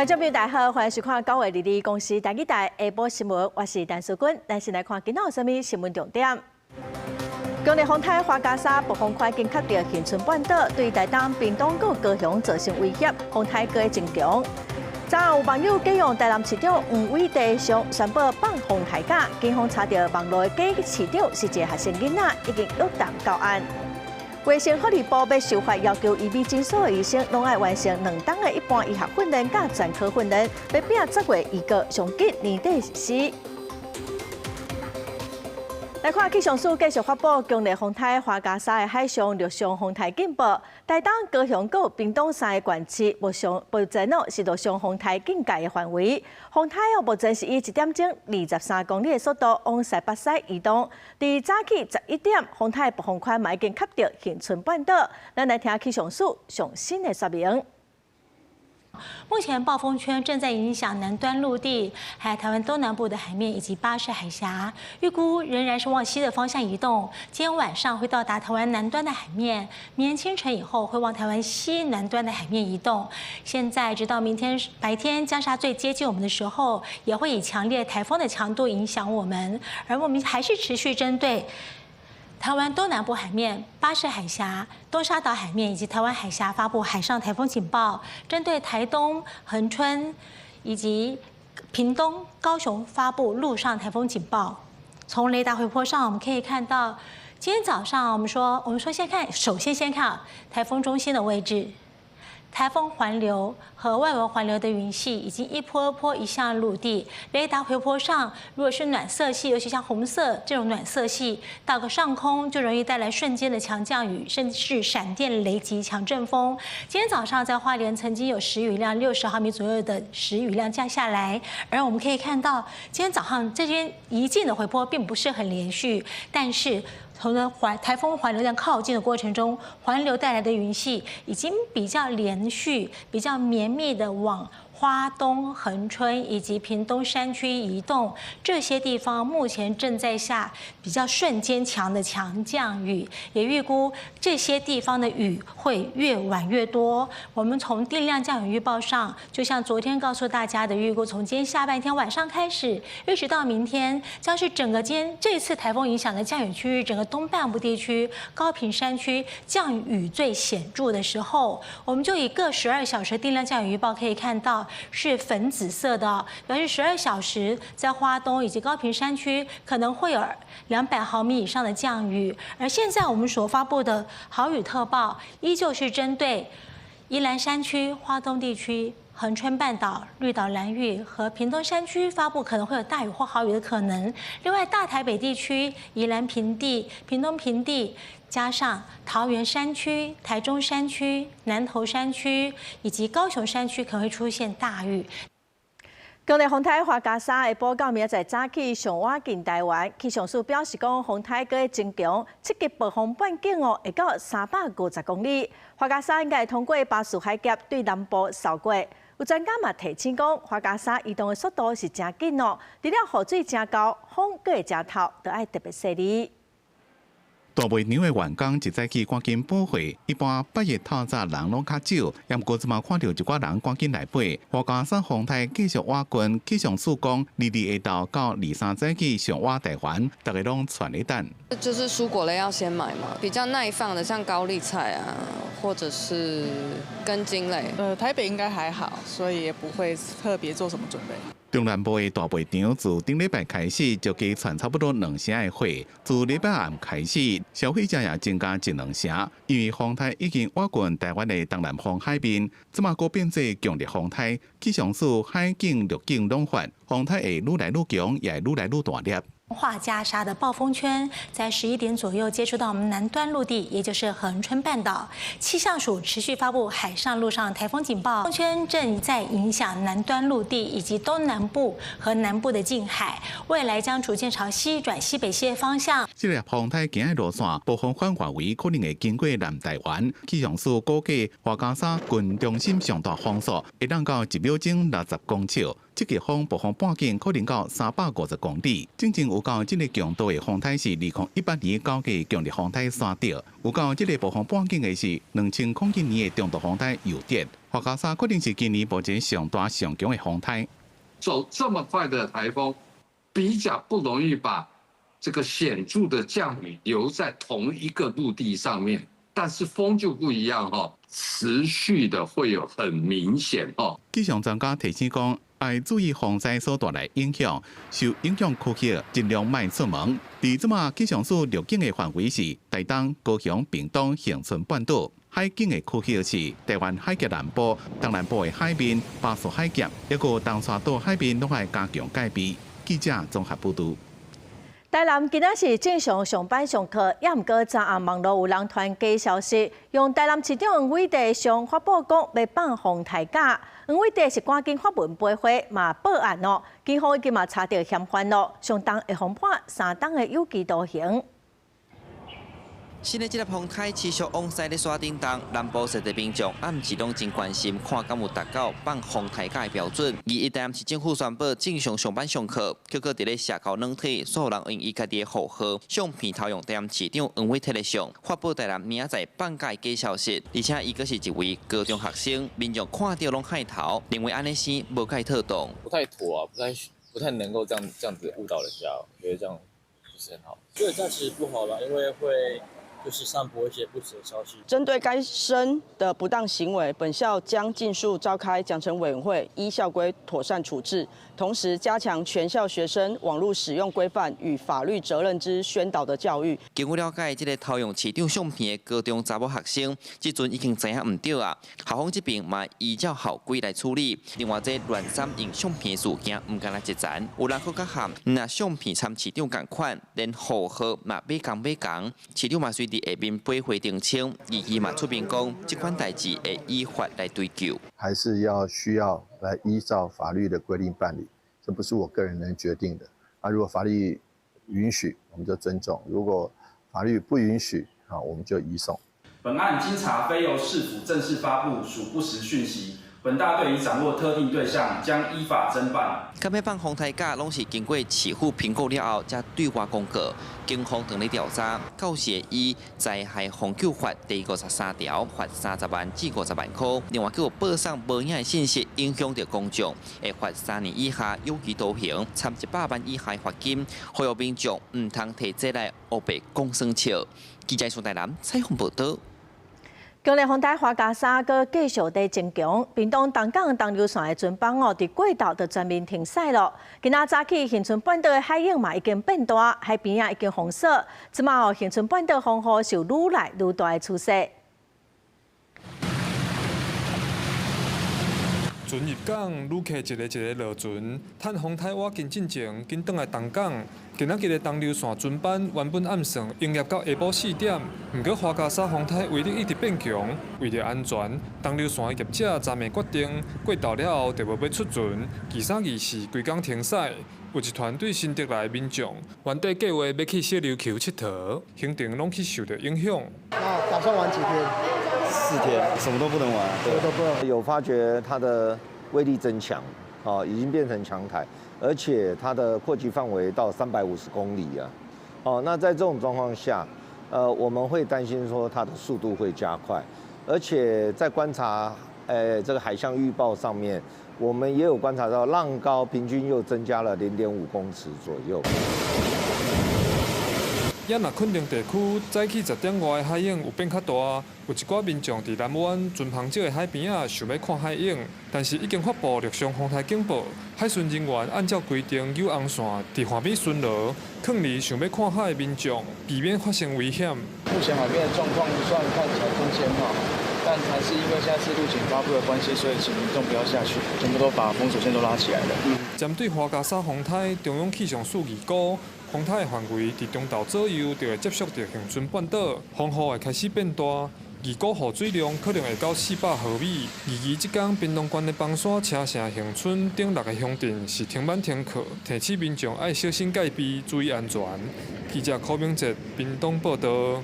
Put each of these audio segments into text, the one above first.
觀眾朋友大家好，歡迎收看9月22公視台語台下晡新聞，我是陳淑君。咱先來看今仔有啥物新聞重點。強烈風颱樺加沙暴風圈緊吸著恆春半島，對台東、屏東閣高雄造成威脅，風颱閣會增強。昨昏有網友假用台南市長黃偉哲相宣布放風颱假，警方查著網路的假市長是一个學生囡仔，已經約談到案。衛生福利部欲修法要求醫美診所的醫生，攏愛完成2冬的一般醫學訓練佮專科訓練，欲拼10月預告上緊年底實施。來看氣象署繼續發布強烈風颱樺加沙的海上、陸上風颱警報。台東、高雄、閣屏東三个縣市，目前哦是陸上風颱警戒的範圍。風颱哦目前是以1點鐘23公里的速度往西北西移動。佇早起11點，風颱暴風圈嘛已經吸著恆春半島。咱來聽氣象署上新的說明。目前暴風圈正在影響南端陸地，還有台灣東南部的海面以及巴士海峽，預估仍然是往西的方向移動。今天晚上會到達台灣南端的海面，明天清晨以後會往台灣西南端的海面移動。現在直到明天白天，將是它最接近我們的時候，也會以強烈颱風的強度影響我們，而我們還是持續針對台灣東南部海面、巴士海峽、東沙島海面以及台灣海峽發布海上颱風警報，針對台東、恆春以及屏東、高雄發布陸上颱風警報。從雷達回波上我們可以看到，今天早上我們說先看，首先先看颱風中心的位置。颱風環流和外圍環流的雲系已經一波波移向陸地。雷達回波上，如果是暖色系，尤其像紅色這種暖色系，到個上空就容易帶來瞬間的強降雨，甚至是閃電雷擊、強陣風。今天早上在花蓮曾經有時雨量60毫米左右的時雨量降下來，而我們可以看到，今天早上這邊移近的回波並不是很連續，但是從環颱風環流在靠近的過程中，環流帶來的雲系已經比較連續、比較綿密的往花東、恆春以及屏東山區移動。這些地方目前正在下比較瞬間強的強降雨，也預估這些地方的雨會越晚越多。我們從定量降雨預報上，就像昨天告訴大家的預估，從今天下半天晚上開始，一直到明天，將是整個今天這次颱風影響的降雨區域，整個東半部地區、高屏山區降雨最顯著的時候。我們就以各12小時定量降雨預報可以看到，是粉紫色的，表示12小時在花東以及高屏山區可能會有200毫米以上的降雨。而現在我們所發布的豪雨特報，依舊是針對宜蘭山區、花東地區、恆春半島、綠島、蘭嶼和屏東山區發布可能會有大雨或豪雨的可能。另外，大台北地區、宜蘭平地、屏東平地，加上桃園山區、台中山區、南投山區以及高雄山區，可能會出現大雨。強烈風颱樺加沙下晡到明仔載早起上倚近台灣，氣象署表示講，風颱閣會增強，七級暴風半徑哦，會到350公里。樺加沙應該會通過巴士海峽對南部掃過。有專家嘛提醒講，樺加沙移動的速度是誠緊哦，除了雨水誠厚，風閣會誠透，著愛特別細膩。大賣場的員工一早起趕緊補貨，一般拜日透早人攏較少，也毋過這馬看著一寡人趕緊來買。樺加沙風颱繼續倚近，氣象署講，22下晝到23早起上倚台灣，逐家攏揣咧等。就是蔬果類要先買嘛，比較耐放的，像高麗菜啊，或者是根莖類。台北應該還好，所以也不會特別做什麼準備。中南部的大賣場自頂禮拜開始就加舛差不多兩成的貨，自禮拜暗開始，消費者也增加一兩成。因為風颱已經倚近台灣的東南方海面，這馬閣變做強烈風颱，氣象署海警、陸警攏發，風颱會愈來愈強，也會愈來愈大粒。樺加沙的暴風圈在11點左右接觸到我們南端陸地，也就是恆春半島。氣象署持續發布海上、陸上颱風警報，風圈正在影響南端陸地以及東南部和南部的近海，未來將逐漸朝西轉西北西方向。這粒風颱行的路線，暴風圈範圍可能會經過南台灣。氣象署估計，樺加沙近中心上大風速會當到1秒鐘60公尺，這個風暴風半徑可能到350公里。真正有夠這个強度的風颱是2018年9月強烈風颱沙德，有夠這个暴風半徑的是2007年的中度風颱尤德。樺加沙可能是今年目前上大上強的風颱。走這麼快的颱風，比較不容易把這個顯著的降雨留在同一個陸地上面，但是風就不一樣哈，持續的會有很明顯哦。氣象專家提醒講，愛注意風災所帶來影響，受影響區域盡量莫出門。佇這馬氣象署預警的範圍是台東、高雄、屏東、恆春半島，海警的區域是台灣海峽南部、東南部的海面、巴士海峽，抑閣東沙島海面，攏愛加強戒備。記者綜合報導。台南今仔是正常上班上課，也毋過昨暗網路有人傳假消息，用台南市長黃偉哲上發布講欲放風颱假，黃偉哲是趕緊發文回覆，嘛報案哦，警方已經嘛查著嫌犯咯，上重會予判3冬的有期徒刑。新的這个風颱持續往西咧徙頂東，南部踅地民眾暗時攏真關心，看敢有達到放風颱假的標準。21台南市政府宣布正常上班上課，結果佇咧社交軟體，所有人用伊家己的戶號相片偷用台南市長黃偉哲的相，發布台南明仔載放假的假消息，而且伊閣是一位高中學生，民眾看著攏害頭，認為按呢生無蓋妥當。不太妥啊，不太能夠這樣子誤導人家，我覺得這樣不是很好。所以這樣其實不好啦，因為會就是散播一些不實的消息。針對該生的不當行為，本校將盡速召開獎懲委員會，依校規妥善處置，同時加強全校學生網路使用規範與法律責任之宣導的教育。根據了解，這个偷用市長相片的高中查某學生，這陣已經知影毋對啊。校方這邊嘛依照校規來處理。另外，這亂散用相片事件毋干焦一層，有人閣較譀，若相片參市長仝款，連戶號嘛買仝買仝，市長嘛隨佇下面回覆澄清，伊伊嘛出面講，這款代誌會依法來追究。還是要需要來依照法律的規定辦理，這不是我個人能決定的。啊，如果法律允許，我們就尊重；如果法律不允許，啊，我們就移送。本案經查，非由市府正式發布，屬不實訊息。本大隊已掌握特定對象，將依法偵辦。敢欲放風颱假，攏是經過市府評估了後，才對外公告。警方正咧調查，到時會依災害防救法第53條，罰30萬至50萬塊。另外，閣有報送無影的信息，影響著公眾，會罰3年以下有期徒刑，參100萬以下罰金。呼籲民眾毋通提這來烏白講耍笑。記者蘇台南採訪報導。強烈風颱樺加沙閣繼續佇增強，屏東東港東琉線的船班哦，佇過晝就全面停駛咯。今仔早起，恆春半島的海湧嘛已經變大，海邊仔已經封鎖。這馬哦，恆春半島風雨是愈來愈大的趨勢。船入港，旅客一个一个落船，趁風颱倚近進前，緊轉來東港。今仔日的東琉線船班原本按算營業到下晡4點，毋過樺加沙風颱威力一直變強，為著安全，東琉線的業者昨暝決定過晝了後就無欲出船，二三二四規工停駛。有一團對新竹來的民眾，原底計劃欲去小琉球𨑨迌，行程攏去受著影響。那打算玩幾天？4天，什麼都不能玩。什麼都不能。有發覺它的威力增強，哦，已經變成強颱，而且它的擴及範圍到350公里啊。哦，那在這種狀況下，我們會擔心說它的速度會加快，而且在觀察，這個海象預報上面，我們也有觀察到浪高平均又增加了0.5公尺左右。也若墾丁地區早起10點外的海湧有變較大，有一寡民眾佇南灣船篷石的海邊仔想欲看海湧，但是已經發布陸上風颱警報，海巡人員按照規定扭紅線佇岸邊巡邏，勸離想欲看海的民眾，避免發生危險。目前海邊的狀況算看起來天氣很好，但還是因為現在是陸警發布的關係，所以請民眾不要下去，全部都把封鎖線都拉起來了。針對樺加沙風颱，中央氣象署預估，風颱的範圍佇中晝左右就會接觸著恆春半島，風雨會開始變大。預估雨水量可能會到400毫米。預計這工屏東縣的枋山、車城、恆春等六个鄉鎮是停班停課，提醒民眾愛小心戒備，注意安全。記者柯明哲屏東報導。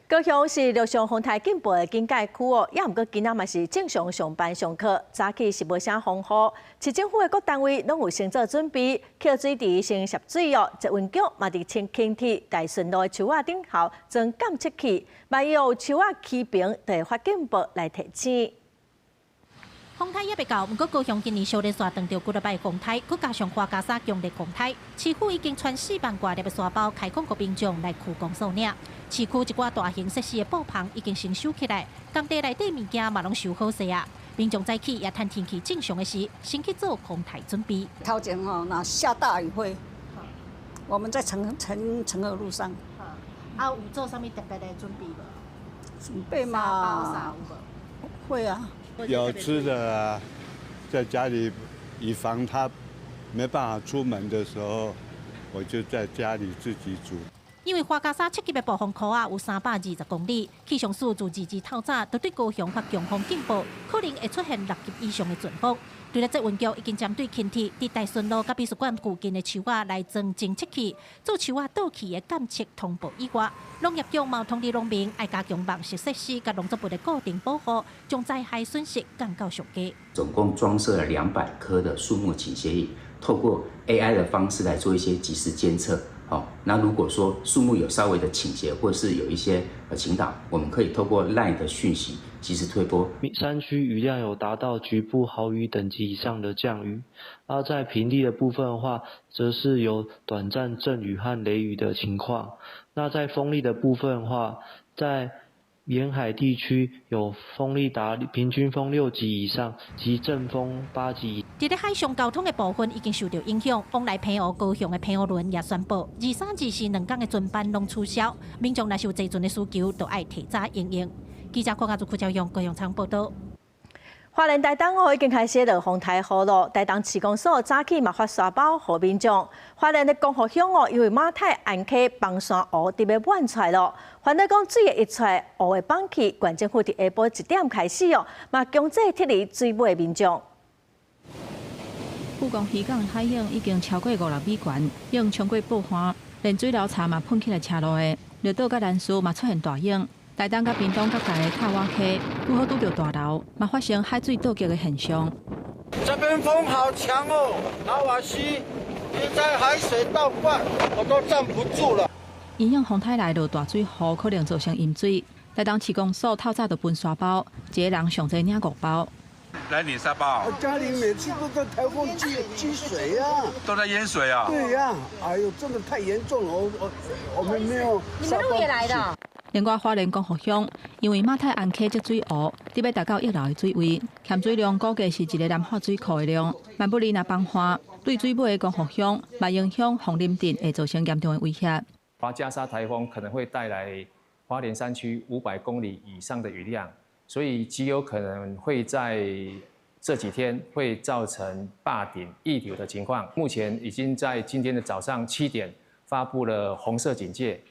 高雄是陸上風台警報的警戒區哦，猶毋過今仔嘛是正常上班上課，早起是無啥風雨。市政府的各單位攏有先做準備，抾水池先攝水哦。捷運局嘛佇輕輕鐵大順路的樹仔頂頭裝監測器，萬一有樹仔起爿，就會發警報來提醒。風颱猶未到，毋過高雄今年小連續碰著幾落擺風颱，閣加上樺加沙強烈風颱，市府已經傳4萬外粒的沙包開放予民眾來區公所領。市區一寡大型設施的布棚已經先收起來，工地內底物件嘛攏收好勢啊。民眾早起也趁天氣正常的時，先去做風颱準備。頭前吼，若下大雨會，我們在澄澄澄和路上。啊，有做啥物特別的準備無？準備嘛，會啊。有吃的啊，在家裡以防他沒辦法出門的時候，我就在家裡自己煮。因為樺加沙七級的暴風圈仔有320公里，氣象署自22日透早就對高雄發強風警報，可能會出現六級以上的陣風。除了捷運局已經針對輕鐵佇大順路佮美術館附近的樹仔來裝偵測器，做樹仔倒去的監測通報以外，農業局嘛通知農民愛加強網實設施佮農作物的固定保護，將災害損失降到上低。總共裝設了200顆的樹木傾斜儀，透過 AI 的方式來做一些即時監測。好，那如果說樹木有稍微的傾斜，或是有一些傾倒，我們可以透過 LINE 的訊息及時推播。山區雨量有達到局部豪雨等級以上的降雨，而在平地的部分的話，則是有短暫陣雨和雷雨的情況。那在風力的部分的話，在沿海地區有風力達平均風6級以上及陣風8級。佇咧海上交通的部分已經受到影響，往來澎湖、高雄的澎湖輪也宣布，23、24兩天的船班攏取消。民眾若是有坐船的需求，就愛提早因應。記者郭家祖、柯昭勇、高雄場報導。花蓮台東哦已經開始落風颱雨咯，台東市公所早起嘛發沙包予民眾。花蓮的光復鄉哦，因為馬太鞍溪崩山湖佇欲滿出來咯，煩惱講水會溢出來，湖會崩去。縣政府佇下晡1點開始哦，嘛強制撤離水尾的民眾。富岡漁港的海湧已經超過5、6米懸，已經衝過報岸，連水流柴嘛噴起來車路的，綠島佮蘭嶼嘛出現大湧。台東佮屏東各界的塔瓦溪，拄好拄著大流，嘛發生海水倒激的現象。這邊風好強哦，塔瓦溪現在海水倒灌，我都站不住了。因應風颱來落大水雨，可能造成淹水。台東市公所透早就分沙包，一个人上濟領五包。來領沙包。家裡每次都在颱風積水呀，都在淹水啊。對呀，哎呦，真的太嚴重了，我們沒有。你們鹿野來的？另外，花蓮光復鄉因為馬太鞍溪積水湖，佇欲達到一樓的水位，鹹水量估計是一个南化水庫的量。萬不利若崩岸，對水尾的光復鄉、嘛影響鳳林鎮會造成嚴重的威脅。樺加沙颱風可能會帶來花蓮山區500公里以上的雨量，所以極有可能會在這幾天會造成壩頂溢流的情況。目前已經在今天的早上7點發布了紅色警戒。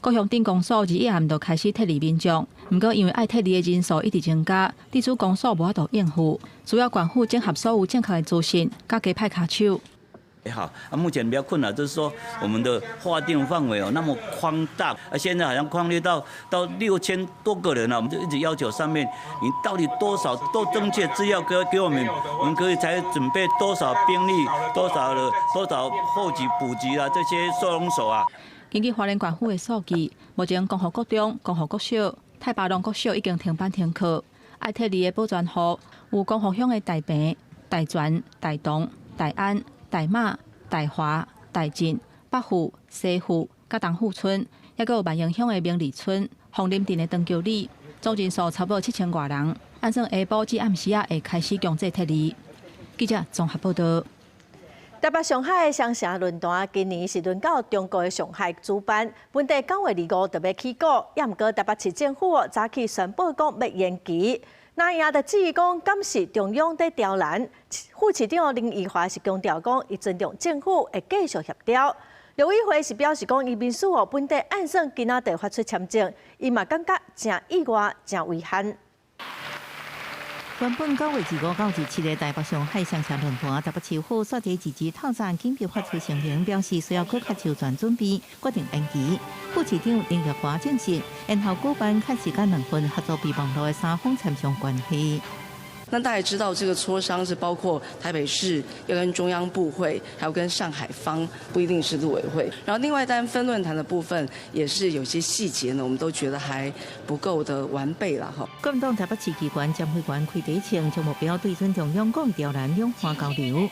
高雄鎮公所21暗就開始撤離民眾，毋過因為愛撤離的人數一直增加，致使公所無法度應付，需要縣府整合所有正確的資訊，佮加派跤手。好，啊，目前比較困擾就是說，我們的劃定範圍哦那麼寬大，啊，現在好像擴列到6000多個人了，我們就一直要求上面，你到底多少都正確資料給我們，我們可以才準備多少兵力，多少的多少後給補給啊，這些收容所啊。根據花蓮縣府的數據，目前光復國中、光復國小、太巴塱國小已經停班停課。愛撤離的保全戶有光復鄉的大坪、大泉、大同、大安、大馬、大華、大進、北富、西富、佮東富村，抑閣有萬榮鄉的明里村、鳳林鎮的長橋里，總人數差不多7000外人。按算下晡至暗時仔會開始強制撤離。記者綜合報導。台北上海雙城論壇今年是輪到中國的上海主辦，本地9月25就欲起鼓，猶毋過台北市政府早起宣布講欲延期。那也就質疑講，敢是中央佇刁難？副市長林奕華是強調講，伊尊重政府會繼續協調。陆委會是表示講，移民署哦本底按算今仔日發出簽證，伊嘛感覺誠意外、誠遺憾。原本9月25到27的台北上海雙城論壇，台北市府煞佇二二透早緊急發出聲明，表示需要閣較周全準備，決定延期。副市長林玉華證實，延後舉辦確實佮兩份合作備忘錄的三方簽上關係。那大家知道，這個磋商是包括台北市要跟中央部會，還有跟上海方，不一定是陸委會。然後另外單分論壇的部分，也是有些細節呢，我們都覺得還不夠的完備了哈。國民黨台北市議員江惠員開地前，將目標對準中央講調南兩岸交流。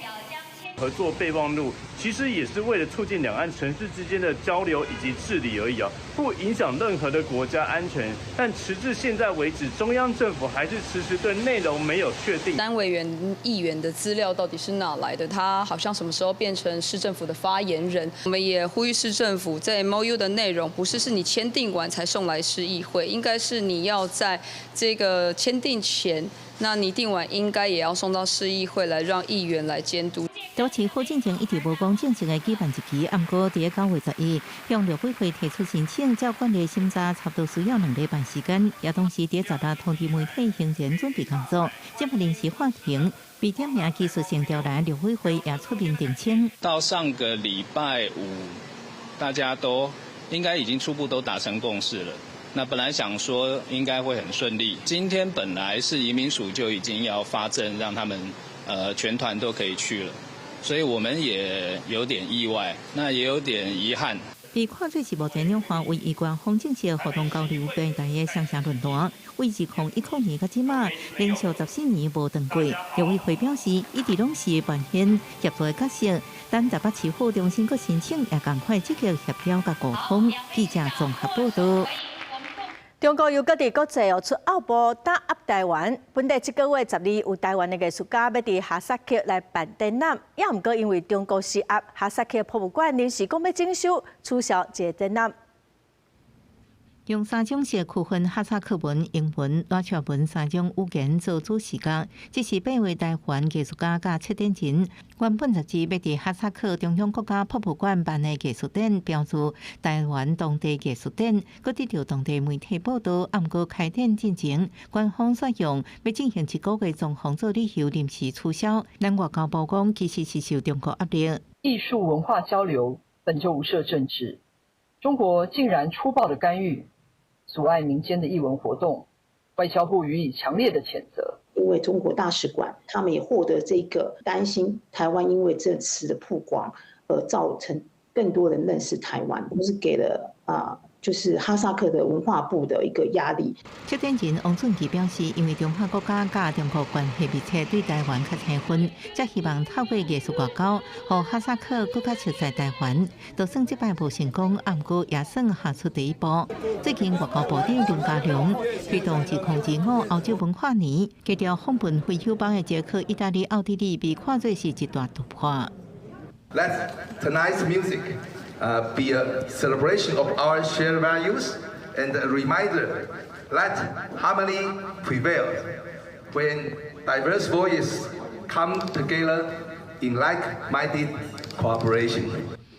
合作備忘錄其實也是為了促進兩岸城市之間的交流以及治理而已啊，不影響任何的國家安全。但直至現在為止，中央政府還是遲遲對內容沒有確定。單委員、議員的資料到底是哪來的？他好像什麼時候變成市政府的發言人？我們也呼籲市政府，在 MOU 的內容不是你簽訂完才送來市議會，應該是你要在這個簽訂前，那擬定完應該也要送到市議會來，讓議員來監督。台北市府進前一直無講正式的舉辦日期，毋過佇9月11向陸委會提出申請，照慣例審查差不多需要2禮拜時間，也同時佇16通知媒體行前準備工作。這擺臨時法庭被點名技術性調來，陸委會也出面澄清。到上個禮拜五，大家都應該已經初步都達成共識了。那本來想說應該會很順利，今天本來是移民署就已經要發證，讓他們全團都可以去了。所以我們也有點意外，那也有點遺憾。被看做是目前兩岸唯一官方正式活動交流平台的雙城論壇，為2010年到這馬連續14年無斷過。陸委會表示，一直攏是扮演協助的角色，等台北市府重新閣申請，也仝款積極協調佮溝通。記者綜合報道。中國又閣佇國際哦出奧步打壓台灣。本底這個月12有台灣的藝術家欲佇哈薩克來辦展覽，也毋過因為中國施壓，哈薩克博物館臨時講欲整修，取消這個展覽。用三種色區分哈薩克文、英文、羅切文三種語言做主視覺，這是八位台灣藝術家佮策展人原本12欲佇哈薩克中央國家博物館辦的藝術展，標註台灣當地藝術展，閣得著當地媒體報導。毋過開展進前，官方煞用欲進行一個月裝潢做理由臨時取消。咱外交部講，其實是受中國壓力。藝術文化交流本就無涉政治，中國竟然粗暴的干預，阻礙民間的藝文活動，外交部予以強烈的譴責。因為中國大使館他們也獲得這個擔心，台灣因為這次的曝光而造成更多人認識台灣，不是給了就是哈薩克的文化部的一個壓力。策展人王俊奇表示，因為中華國家佮中國關係密切，對台灣較親近，才希望透過藝術外交，予哈薩克閣較熟悉台灣。就算這擺無成功，毋過也算踏出第一步。最近外交部長林佳龍推動2025歐洲文化年，低調訪問非友邦的捷克、意大利、奧地利，被看做是一大突破。 Let tonight's music be a celebration of our shared values and a reminder that harmony prevails when diverse voices come together in like-minded cooperation.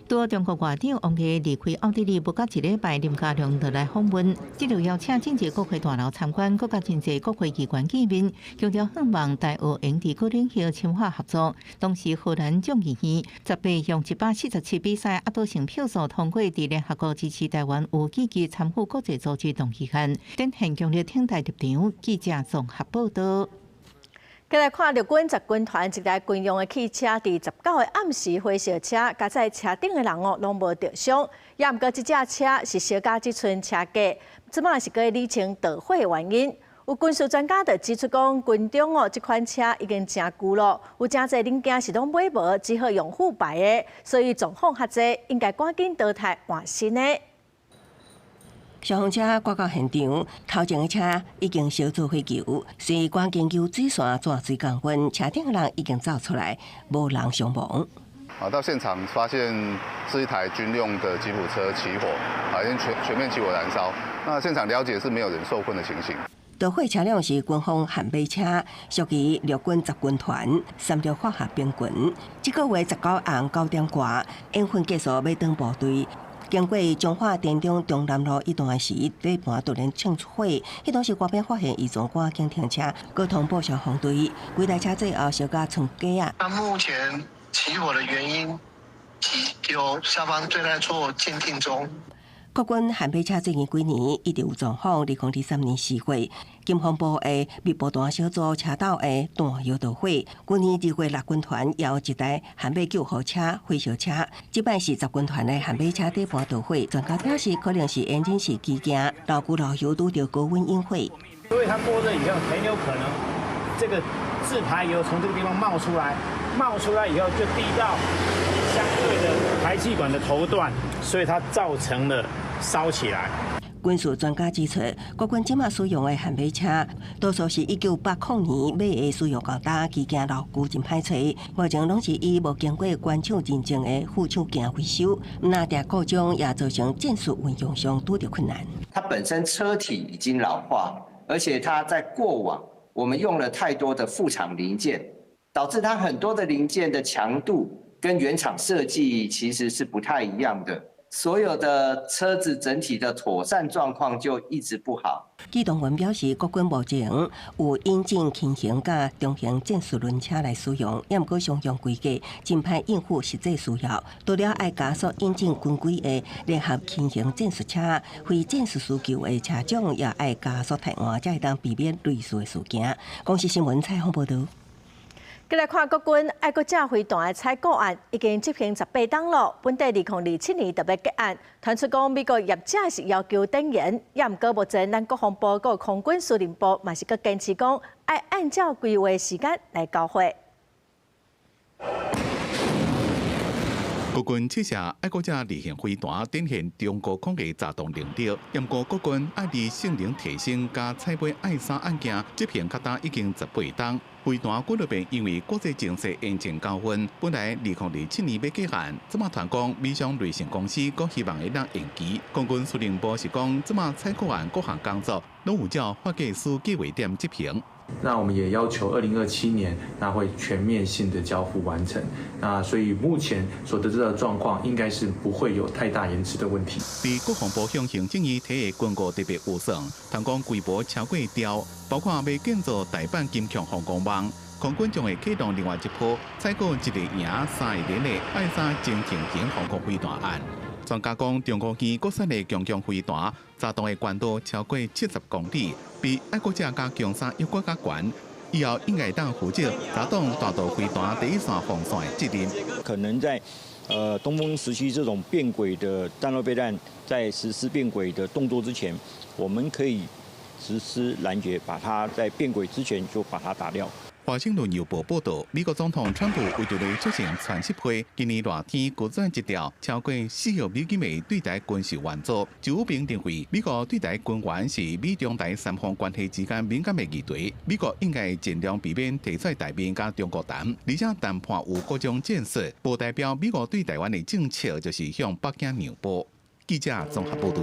拄中國外長王毅離開奧地利無夠一禮拜，林佳龍就來訪問，這就邀請真濟國會大樓參觀，閣佮真濟國會議員見面，強調向望台澳會佇各領域深化合作。同時，荷蘭眾議院18用147比3壓倒性票數通過，佇聯合國支持台灣有積極參與國際組織動議案，展現強烈挺台立場。記者綜合報道。繼來看陸軍十軍團一台軍用的汽車，佇19的暗時火燒車，佳哉車頂的人哦攏無著傷。也毋過這隻車是燒甲這賰車架，這擺是閣理清導火的原因。有軍事專家就指出講，軍中哦這款車已經誠舊咯，有誠濟零件是攏買無，只好用副牌的，所以狀況較濟，應該趕緊淘汰換新的。消防車趕到現場，頭前的車已經燒做火球，隨趕緊救水線轉水降溫，車頂的人已經走出來，無人傷亡。啊，到現場發現是一台軍用的吉普車起火，啊，已經全面起火燃燒。那現場了解是沒有人受困的情形。導火車輛是軍方悍馬車，屬於陸軍十軍團三六化學兵群。這個月19暗9點外，演訓結束欲轉部隊，經過彰化田中中南路一段時，底盤突然衝出火，彼當時官兵發現異狀，趕緊停車，閣通報消防隊。規台車最後燒甲賰雞仔。那目前起火的原因，由消防隊在做鑑定中。國軍悍馬車最近幾年一直有狀況，2023年4月，金防部的密步彈小組車鬥的彈藥導火。去年2月陸軍團也有一台悍馬救護車、火燒車，這擺是十軍團的悍馬車底盤導火，專家表示可能是引擎是機件老舊老油拄著高溫引火。所以它過熱以後，很有可能這個自排油從這個地方冒出來，冒出來以後就滴到相對的排氣管的頭段，所以它造成了燒起來。軍事專家指出，國軍這馬使用的悍馬車，多數是1980年買的，使用夠大，機件老舊真歹揣。目前攏是以無經過原廠認證的副廠件維修，毋但定故障，也造成戰術運用上拄著困難。它本身車體已經老化，而且它在過往我們用了太多的副廠零件，導致它很多的零件的強度跟原廠設計其實是不太一樣的。所有的車子整體的妥善狀況就一直不好。機動員表示，國軍目前有引進輕型佮中型戰術輪車來使用，也毋過商用規格真歹應付實際需要。除了愛加速引進軍規的聯合輕型戰術車，非戰術需求的車種也愛加速汰換，才會當避免類似的事件。公視新聞採訪報導。繼來看國軍愛國者飛彈的採購案，已經執行18冬咯。本底2027年就欲結案，傳出講美國業者是要求展延，也毋過目前咱國防部佮空軍司令部嘛是閣堅持講，愛按照規劃時間來交貨。國軍試射愛國者二型飛彈，展現中高空的炸彈能力。毋過國軍愛佇性能提升佮採買愛三案件執行較今已經18冬。飛彈幾落遍因為國際情勢延遲交運，本來2027年欲結案，這馬傳講美商瑞信公司閣希望會當延期。空軍司令部是講，這馬採購案各項工作攏有照發給書計劃點執行。那我們也要求2027年，那會全面性的交付完成。那所以目前所得知的狀況，應該是不會有太大延遲的問題。佇國防部向行政院提的軍購特別預算，傳講規模超過兆，包括欲建造大阪金強防空網，空軍將會啟動另外一波採購一個營三個連的愛三潛艇型防空飛彈案。專家講，中國軍國產的強強飛彈，炸彈的高度超過70公里，比愛國者佮強三猶閣較懸。以後應該當負責炸擋彈道飛彈第一線防線的責任。可能在東風17這種變軌的戰略飛彈在實施變軌的動作之前，我們可以實施攔截，把它在變軌之前就把它打掉。華盛頓郵報報導，美國總統川普為著欲促成川習會，今年熱天閣轉一條超過4億美金的對台軍售援助。周平認為，美國對台軍援是美中台三方關係之間敏感的議題，美國應該盡量避免提出台面佮中國談，而且談判有各種戰術，無代表美國對台灣的政策就是向北京讓步。記者綜合報導。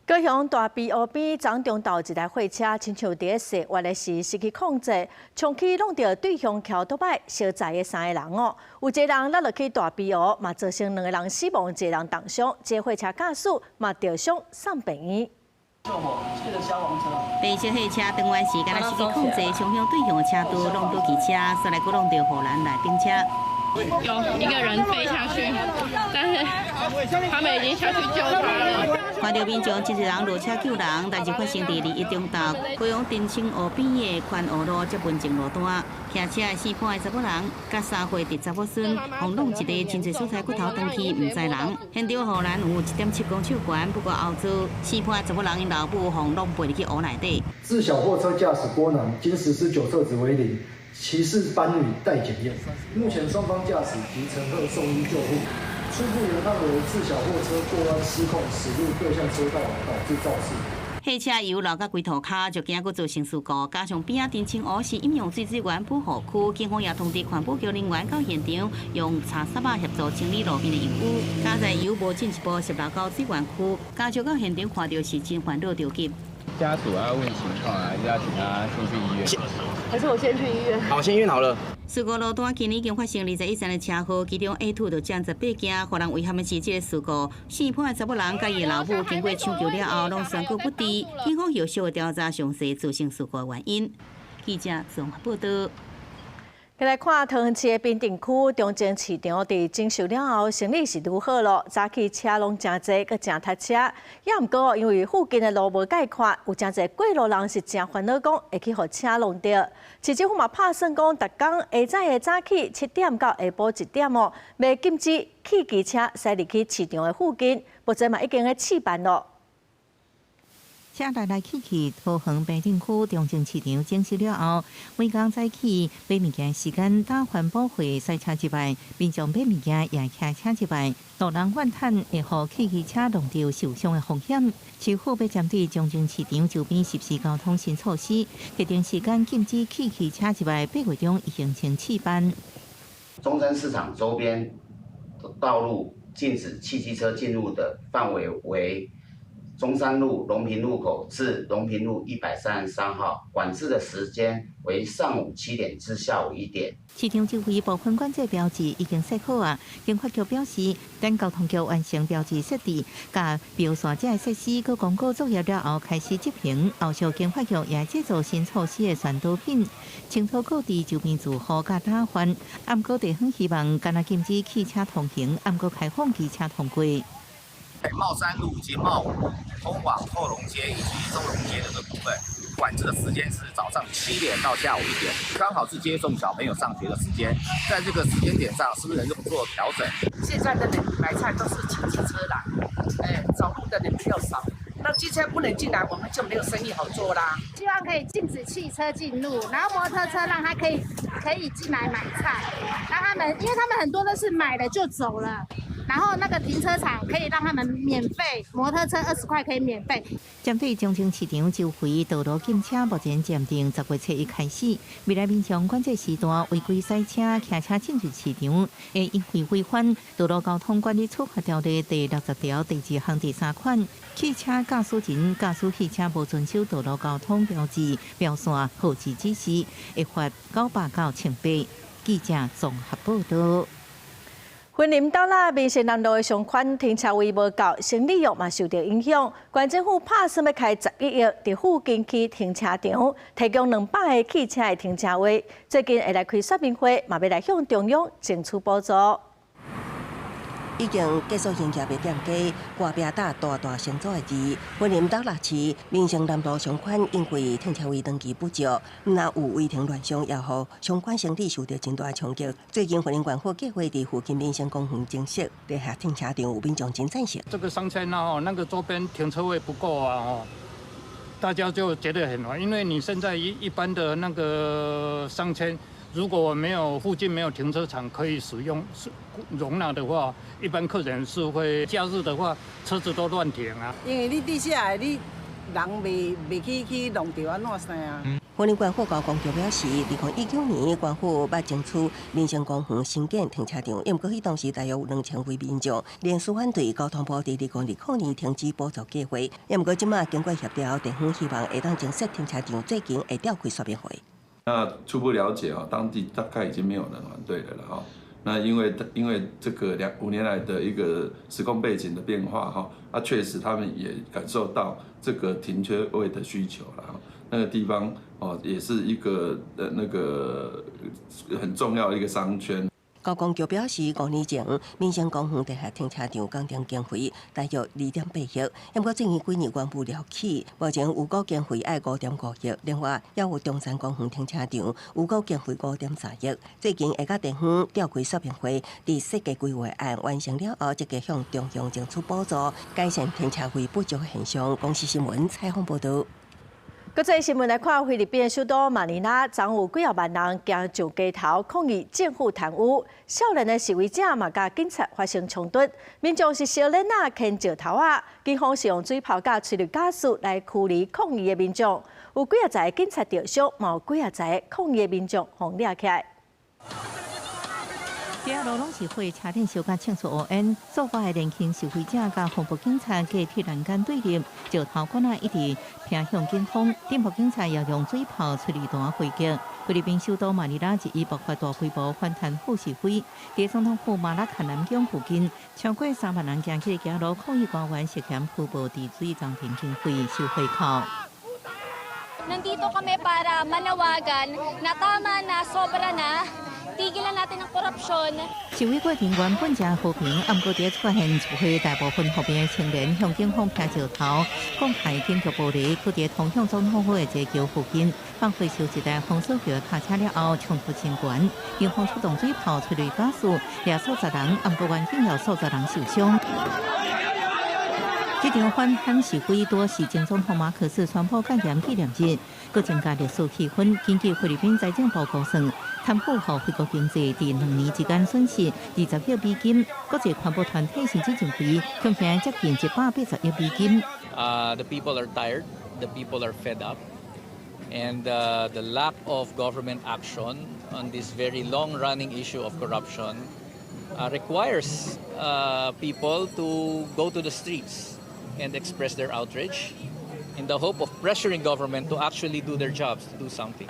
高雄大埤湖邊昨中晝一台貨車，親像佇咧踅彎的時失去控制，衝去挵著對向橋頭擺相載的三个人哦，有一个人落落去大埤湖，嘛造成兩個人死亡，一個人重傷。這個貨車駕駛嘛著傷送病院。白色貨車轉彎時，敢若失去控制，衝向對向的車道，挵倒汽車，煞來閣挵著護欄內頂車。有一個人飛下去，但是他們已經下去救他了。看著民眾真濟人落車救人，但是發生佇21中晝，高雄澄清湖邊的寬湖路捷運前路段，騎車的姓潘的查某人，佮3歲的查某孫，予挵一个真濟所在骨頭斷去，毋知人。現場護欄有1.7公尺懸，不過後座姓潘的查某人𪜶老母予挵飛入去湖內底。自小貨車駕駛郭男，經實施酒測值為零，騎士班女待檢驗。目前雙方駕駛及乘客送醫救護，初步研判為自小貨車過彎失控駛入對向車道，導致肇事。貨車油漏甲規塗跤，就驚閣造成事故。加上邊仔澄清湖是飲用水水源保護區，警方也通知環保局人員到現場，用柴捒仔協助清理路面的油污。佳哉油無進一步滲漏到水源區，家屬到現場看著是真煩惱著急。家屬要問情況，還是要請他先去醫院？還是我先去醫院？好，先醫院好了。事故路段今年已經發生21宗的車禍，其中 A 2就佔18件。予人遺憾的是，這个事故死伴的查某人佮伊老母經過搶救了後，攏宣告不治。警方後續調查詳細造成事故原因。記者綜合報道。來看桃園市的平鎮區中正市場，佇整修了後，生意是愈好囉。早起車攏誠濟，閣誠塞車。也毋過因為附近的路無蓋寬，有誠濟過路人是誠煩惱，講會去予車弄著。市政府嘛拍算講，逐工下早的早起7點到下晡1點哦，欲禁止汽機車駛入去市場的附近，目前嘛已經咧試辦囉。車來來去去，桃園平鎮區中正市場整修了後，每工早起買物件時間搭環保會駛車入來，民眾買物件也騎車入來，路人怨嘆會予汽機車弄著受傷的風險。市府欲針對中正市場周邊實施交通新措施，特定時間禁止汽機車入來，8月中已經先試辦。中正市場周邊道路禁止汽機車進入的範圍為中山路榮平路口至榮平路133號，管制的時間為上午7點至下午1點。市場周圍部分管制標誌已經設好啊，經發局表示，等交通局完成標誌設置、佮標線這个設施、閣公告作業了後，開始執行。後續經發局也製作新措施的宣導品，清楚告知周邊住戶佮攤販。毋過地方希望干焦禁止汽車通行，毋過開放機車通過。茂三路以及茂五路通往後龍街以及中龍街的這部分，管制的時間是早上7點到下午1點，剛好是接送小朋友上學的時間。在這個時間點上，是不是能夠做調整？現在的人買菜都是騎機車來，走路的人比較少。那機車不能進來，我們就沒有生意好做啦。希望可以禁止汽車進入，然後摩托車讓他可以進來買菜，讓他們，因為他們很多都是買了就走了。然後那個停車場可以讓他們免費，摩托車20塊可以免費。針對中正市場周圍道路禁車，目前暫定10月7日開始。未來民眾管制時段違規駛車、騎車進入市場，會因為違反道路交通管理處罰條例第60條第二項第三款，汽車駕駛人駕駛汽車無遵守道路交通標誌、標線、號誌指示，會罰900到1800。記者綜合報道。雲林斗六民生南路的商圈停車位無夠，生理欲嘛受著影響。縣政府拍算欲開11億，佇附近起停車場，提供200個汽車的停車位。最近會來開說明會，嘛欲來向中央爭取補助。已經結束營業的店家，掛壁打大大成組的字。雲林斗六市民生南路商圈因為停車位長期不足，毋但有違停亂象，也予相關生意受著真大衝擊。最近雲林縣府計劃佇附近民生公園增設地下停車場，有民眾真贊成。這個商圈啊，那個周邊停車位不夠啊，哦，大家就覺得很煩，因為你現在一般的那個商圈，如果沒有附近沒有停車場可以使用、是容納的話，一般客人是會假日的話，車子都亂停啊。因為你地下的你人袂去弄著按怎啥啊？雲林縣府交通局表示，2019年縣府捌爭取民生公園新建停車場，毋過彼當時大約有2000位民眾連續反對，交通部佇2020年停止補助計劃。毋過這馬經過協調，地方希望會當增設停車場，最近會召開說明會。那初步了解啊，當地大概已經沒有人反對了了哈。那因為這個5年來的一個時空背景的變化哈，啊確實他們也感受到這個停車位的需求了哈。那個地方哦，也是一個那個很重要的一個商圈。交通局表示，5年前民生公園地下停車場工程經費大約2.8億，毋過最近幾年原物料起，目前預估經費愛5.5億。另外，也有中山公園停車場預估經費5.3億。最近會佮地方召開說明會，佇設計規劃案完成了後，積極向中央爭取補助，改善停車位不足現象。公視新聞採訪報導。國際新聞來看，菲律賓的首都馬尼拉，昨有幾仔萬人行上街頭抗議政府貪污，少年的示威者嘛佮警察發生衝突，民眾是燒鏈仔、牽石頭仔，警方是用水炮佮催淚ガス來驅離抗議的民眾，有幾仔十个警察著傷，嘛有幾仔十个抗議的民眾予掠起來。街路攏是火，車頂燒甲衝出烏煙，數百个年輕示威者佮防暴警察隔鐵欄杆對立，石頭棍仔一直拋向警方，鎮暴警察也用水炮催淚彈回擊。菲律賓首都馬尼拉日日爆發大規模反貪腐示威，佇總統府馬拉坎南宮附近，超過3萬人行起街路抗議官員涉嫌虛報治水工程經費收回扣。 Nandito kami para manawagan na tama na, sobra na, tigilan natin ang korupsyon. 示威過程原本誠和平，毋過佇出現一批大部分和平的青年向警方拋石頭，講開警局玻璃，閣佇通向總統府的這橋附近放火燒一台封鎖橋的卡車了後，衝突升懸，警方出動水炮、催淚瓦斯，掠數十人，毋過原警有數十人受傷。這場反貪示威多是前總統馬可斯宣布戒嚴紀念日，閣增加歷史氣氛。根據菲律賓財政部估算，貪腐予菲國經濟佇2年之間損失20億美金。國際環保團體甚至認為，貢獻接近180億美金。 The people are tired, the people are fed up, and the lack of government action on this very long-running issue of corruption requires people to go to the streets and express their outrage in the hope of pressuring government to actually do their jobs, to do something.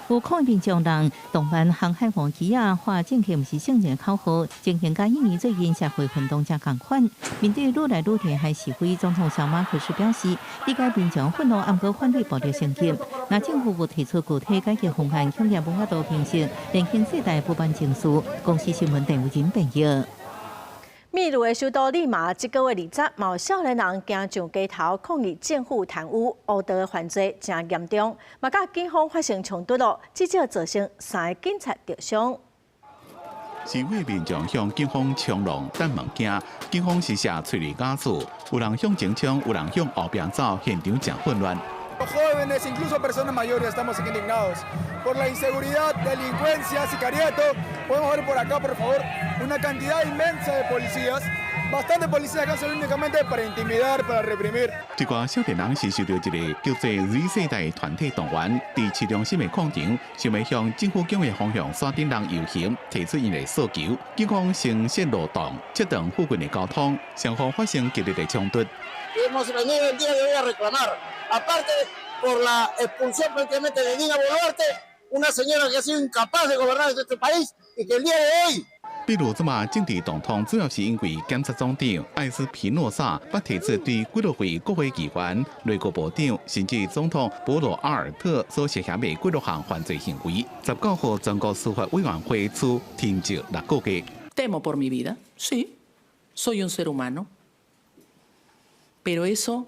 有抗議民眾人動漫航海王旗仔，喊政客毋是聖人口號，情形佮印尼最近社會運動誠仝款。面對愈來愈厲害示威，總統小馬可斯表示，理解民眾憤怒，毋過反對暴力升級。若政府無提出具體解決方案，恐驚無法度平息年輕世代不滿情緒。公視新聞鄧偉仁編譯。秘魯的首都利馬，這個月20，嘛有少年人行上街頭抗議政府貪污、黑道犯罪誠嚴重，嘛佮警方發生衝突囉，至少造成三個警察著傷。示威民眾向警方衝浪擲物件，警方施射催淚瓦斯，有人向前衝，有人向後壁走，現場誠混亂。 Jóvenes, incluso personas mayores, estamos indignados por la inseguridad, delincuencia, sicariato. Podemos ver por acá, por favor, una cantidad inmensa de policías, bastante policías acá son únicamente para intimidar, para reprimir. 這寡少年人是受著一个叫做 Z 世代團體動員，佇市中心的廣場，想欲向政府宮的方向山頂人遊行，提出𪜶的訴求。警方先設路擋，切斷附近的交通，雙方發生激烈的衝突。 Hemos venido el día de hoy a reclamar, aparte por la expulsión prácticamente de Dina Boluarte, una señora que ha sido incapaz de gobernar este país y que el día de hoy 秘魯這馬政治動盪，主要是因為檢察總長艾斯皮諾薩捌提出對幾落位國會議員、內閣部長，甚至總統博羅阿爾特所涉嫌的幾落項犯罪行為，19號全國司法委員會處停職6個月。 Temo por mi vida, sí, soy un ser humano, pero eso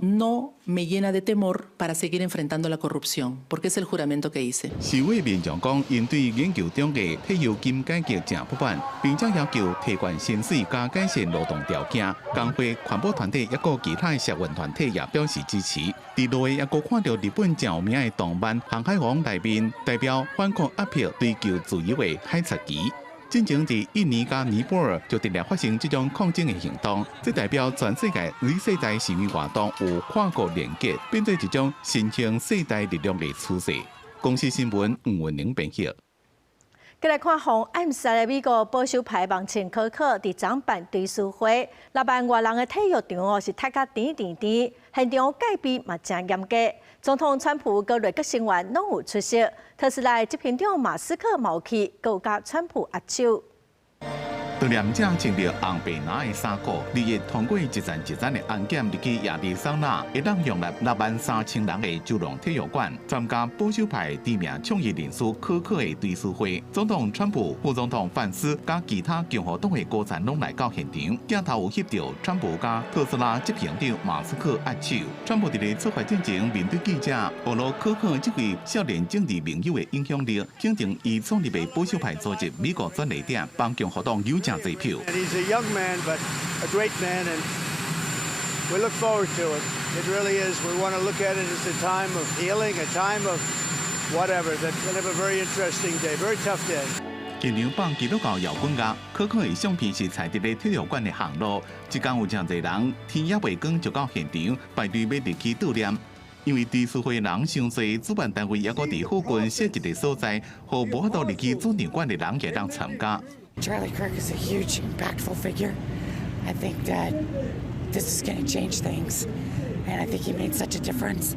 no me llena de temor para seguir enfrentando la corrupción, porque es el juramento que hice. 示威民眾講，𪜶對研究中的退休金改革誠不滿，並且要求提懸薪水佮改善勞動條件。工會環保團體抑閣其他的社運團體也表示支持。佇路的抑閣看著日本誠有名的動漫《航海王》內面代表反抗壓迫、追求自由的海賊旗。進前佇印尼佮尼泊爾就直直發生這種抗爭的行動，這代表全世界 Z 世代示威活動有跨國連結，變做一種新興世代力量的趨勢。公視新聞吳文玲編譯。過來看，予暗殺的美國保守派網青柯克佇昨辦追思會，6萬外人的體育場哦是塞甲甜甜甜，現場戒備嘛誠嚴格。總統川普佮內閣成員攏有出席，特斯拉執行長馬斯克嘛有去，閣有佮川普握手。悼念者穿著紅白藍的衫褲，日日通過一層一層的安檢入去亞利桑那，會當容納6萬3千人的州立體育館，參加保守派知名倡議人士柯克的追思會。總統川普、副總統范斯佮其他共和黨的高層攏來到現場，鏡頭有翕著川普佮特斯拉執行長馬斯克握手。川普佇咧出發進前面對記者，暴露柯克這位少年政治盟友的影響力，肯定伊創立的保守派組織美國轉捩點，幫共和黨有誠濟票。 And he's a young man, but a great man, and we look forward to it. It really is. We want to look at it as a time of healing, a time of whatever. That's going to have a very interesting day, very tough day. 現場放基督教搖滾樂，柯克的相片是採佇咧體育館的巷路，這工有誠濟人，天猶未光就到現場排隊欲入去悼念。因為追思會人傷濟，主辦單位猶閣佇附近設一個所在，予無法度入去主場館的人會當參加。 Charlie Kirk is a huge, impactful figure. I think that this is going to change things, and I think he made such a difference.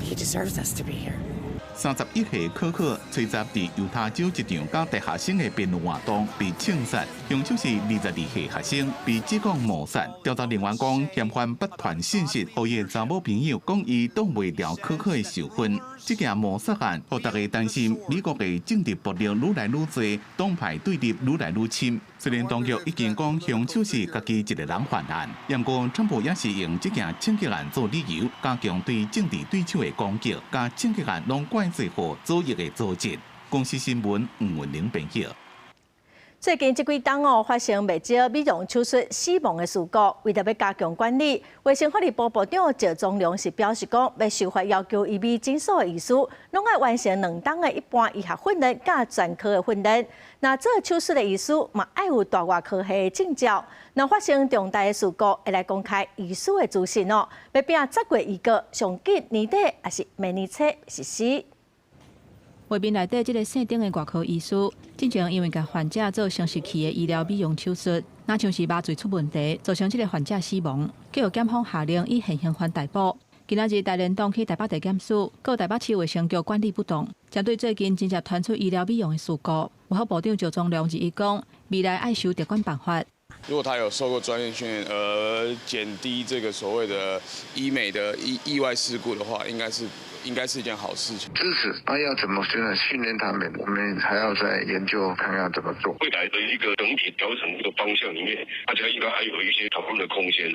He deserves us to be here. 31歲柯克，吹十佇猶他州一場佮大學生的辯論活動被槍殺，兇手是22歲學生，被指控謀殺。調查人員講，嫌犯捌傳訊息，予伊的查某朋友講伊擋袂牢柯克的受訓。這件謀殺案，予大家擔心美國的政治暴力愈來愈濟，黨派對立愈來愈深。雖然當局已經講兇手是家己一個人犯案，毋過川普也是用這件槍擊案做理由，加強對政治對手的攻擊，共槍擊案攏怪罪予左翼的組織。公視新聞吳文玲編譯。最近這幾冬哦，發生袂少美容手術死亡的事故。為著欲加強管理，衛生福利部部長趙宗良是表示講，欲修法要求醫美診所的醫師，攏愛完成2冬的一般醫學訓練，佮專科的訓練。若做手術的醫師嘛，愛有大外科系的證照。若發生重大的事故，會來公開醫師的資訊哦。欲拼10月預告，上緊年底抑是明年初實施。畫面內底這个姓丁的外科醫師，進前因為共患者做生殖器的醫療美容手術，若像是麻醉出問題，造成這个患者死亡，結果檢方下令以現行犯逮捕。今仔日台聯黨去台北地檢署，告台北市衛生局管理不當，針對最近真濟傳出醫療美容的事故，衛福部長趙宗良日講，未來愛修特管辦法。如果他有受過專業訓練，而減低這個所謂的醫美的意外事故的話，應該是一件好事情。支持，那要怎麼現在訓練他們？我們還要再研究看看怎麼做。未來的一個整體調整這個方向裡面，大家應該還有一些討論的空間。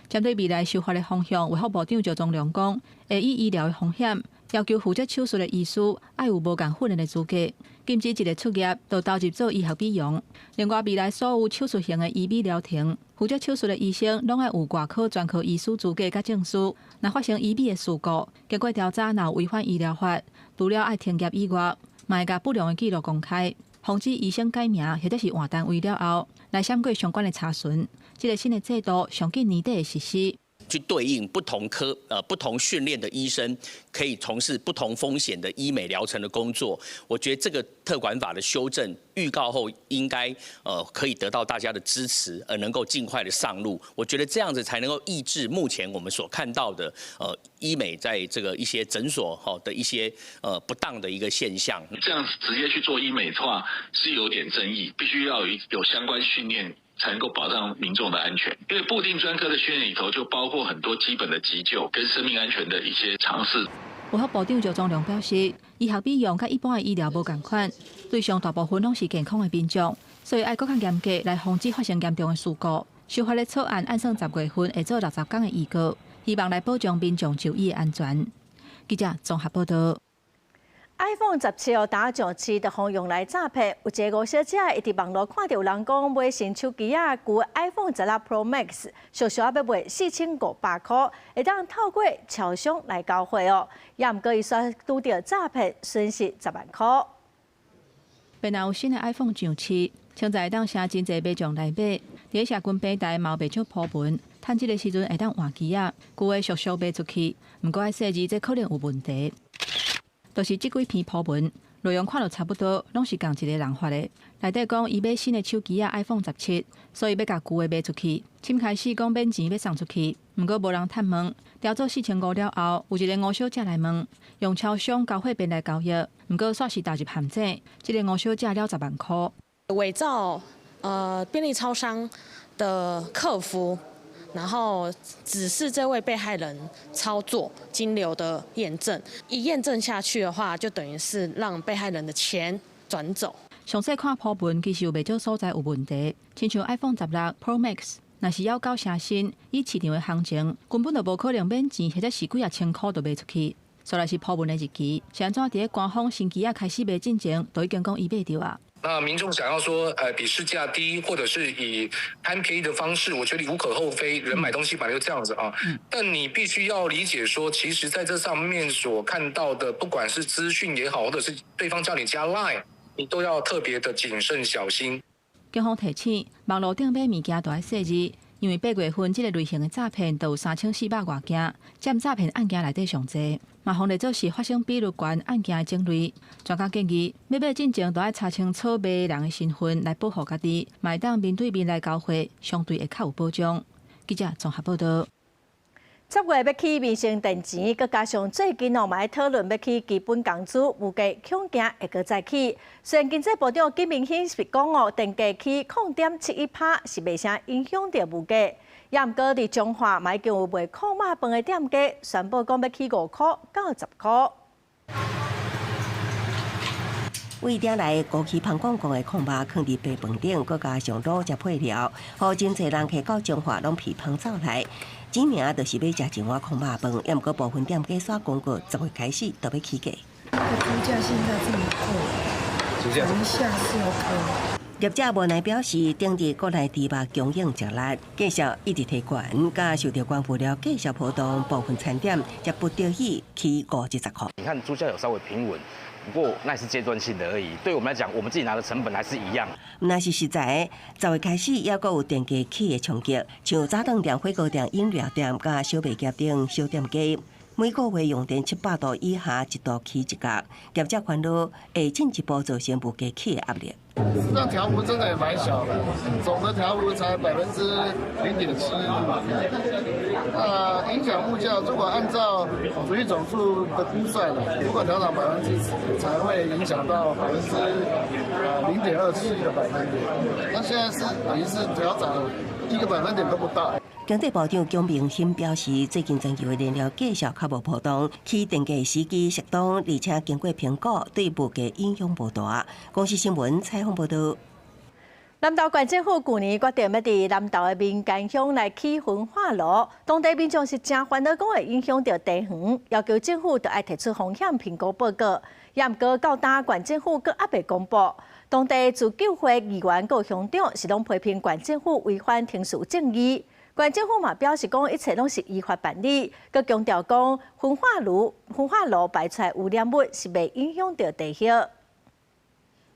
針對未來修法的方向，衛福部長趙宗良講，會以醫療的風險，要求負責手術的醫師愛有無仝訓練的資格，禁止一个出業就投入做醫學美容。另外，未來所有手術型的醫美療程，負責手術的醫生攏愛有外科專科醫師資格佮證書。若發生醫美的事故，經過調查，若有違反醫療法，除了愛停業以外，嘛會共不良的記錄公開，防止醫生改名或者是換單位了後，來閃過相關的查詢。這个新的制度上緊年底會實施。去對應不同科不同訓練的醫生，可以從事不同風險的醫美療程的工作。我覺得這個特管法的修正預告後，應該可以得到大家的支持，而能夠盡快的上路。我覺得這樣子才能夠抑制目前我們所看到的醫美在這個一些診所哈的一些不當的一個現象。這樣直接去做醫美的話是有點爭議，必須要有相關訓練，才能夠保障民眾的安全，因為部定專科的訓練裡頭就包括很多基本的急救跟生命安全的一些常識。衛福部長趙宗良表示，醫學美容佮一般的醫療無仝款，對象大部分攏是健康的民眾，所以愛閣較嚴格來防止發生嚴重的事故。修法的草案按算10月份會做60天的預告，希望來保障民眾就醫的安全。記者綜合報道。 iPhone 17哦，剛上市就予用來詐騙。有一个吳小姐，伊佇網路看著有人講買新手機仔，舊 iPhone 16 Pro Max，俗俗仔欲賣4500箍，會當透過超商來交貨哦。也毋過伊煞拄著詐騙，損失10萬箍。邊若有新的 iPhone 上市，現在會當誠真濟民眾來買，佇社群平台嘛有袂少鋪文，趁這个時陣會當換機仔，舊的俗俗賣出去，毋過愛細膩，這可能有問題。就是這幾篇鋪文內容看著差不多，攏是仝一个人發的。內底講伊買新的手機仔 iPhone 十七，所以欲共舊的賣出去。先開始講免錢欲送出去，毋過無人探問。調做4500了後，有一个吳小姐來問，用超商交貨便來交易，毋過煞是踏入陷阱。這个吳小姐了10萬箍。偽造便利超商的客服，然後指示這位被害人操作金流的驗證，一驗證下去的話，就等於是讓被害人的錢轉走。詳細看鋪文，其實有袂少所在有問題，親像 iPhone 16 Pro Max，若是猶九成新，以市場的行情，根本就無可能免錢或者是幾仔千箍就賣出去。煞來是鋪文的日期，是按怎佇咧官方新機仔開始賣進前，就已經講伊買著啊？那民眾想要說，比市價低，或者是以貪便宜的方式，我覺得無可厚非。人買東西本來就這樣子啊。但你必須要理解說，其實在這上面所看到的，不管是資訊也好，或者是對方叫你加 Line，你都要特別的謹慎小心。警方提醒，網路頂買物件都愛細膩，因為8月份這个類型的詐騙就有3400外件，佔詐騙案件內底上濟，嘛予列做是發生比率懸案件的種類。專家建議，欲買進前都愛查清楚賣人的身份來保護家己，嘛會當面對面來交貨，相對會較有保障。記者綜合報導。10月欲起民生電錢，閣加上最近哦，嘛咧討論欲起基本工資，物價恐驚會閣再起。雖然經濟部長金明興是講哦，電價起0.71%是袂啥影響著物價，也毋過佇彰化嘛已經有賣焢肉飯的店家宣布講欲起5箍到10箍。為鼎來高起芳廣告的焢肉囥佇白飯頂，閣加上滷汁配料，予真濟人客到彰化攏批芳走來。指名就是欲食一碗焢肉飯，也毋過部分店家煞公告10月開始就欲起價。豬價現在這麼貴，等一下是 OK。業者無奈表示，頂日國內豬肉供應誠力，價數一直提懸，佮受著原物料價數波動，部分餐點才不得已起5至10箍。你看豬價有稍微平穩。不過那是階段性的而已，對我們來講，我們自己拿的成本還是一樣。若是實在，10月開始猶閣有電價起的衝擊，像早頓店、火鍋店、飲料店、佮小賣業等小店家，每個月用電700度以下，一度起一角，業者煩惱會進一步造成物價起的壓力。這調幅真的也蠻小的，總的調幅才0.71%。那影響物價，如果按照主計總處的估算，如果調漲10%，才會影響到0.27個百分點。那現在是等於是調漲1個百分點都不到。經濟部長蔣明興表示，最近全球的燃料價數較無波動，起電價時機適當，而且經過評估，對物價影響無大。公視新聞採訪報導。南投縣政府舊年決定欲佇南投的民間鄉來起焚化爐，當地民眾是誠煩惱，講會影響著地園，要求政府著愛提出風險評估報告。也毋過到今縣政府閣猶未公布。當地自救會議員佮鄉長是攏批評縣政府違反程序正義。縣政府嘛表示講，一切攏是依法辦理，閣強調講焚化爐排出來污染物是袂影響著地葉。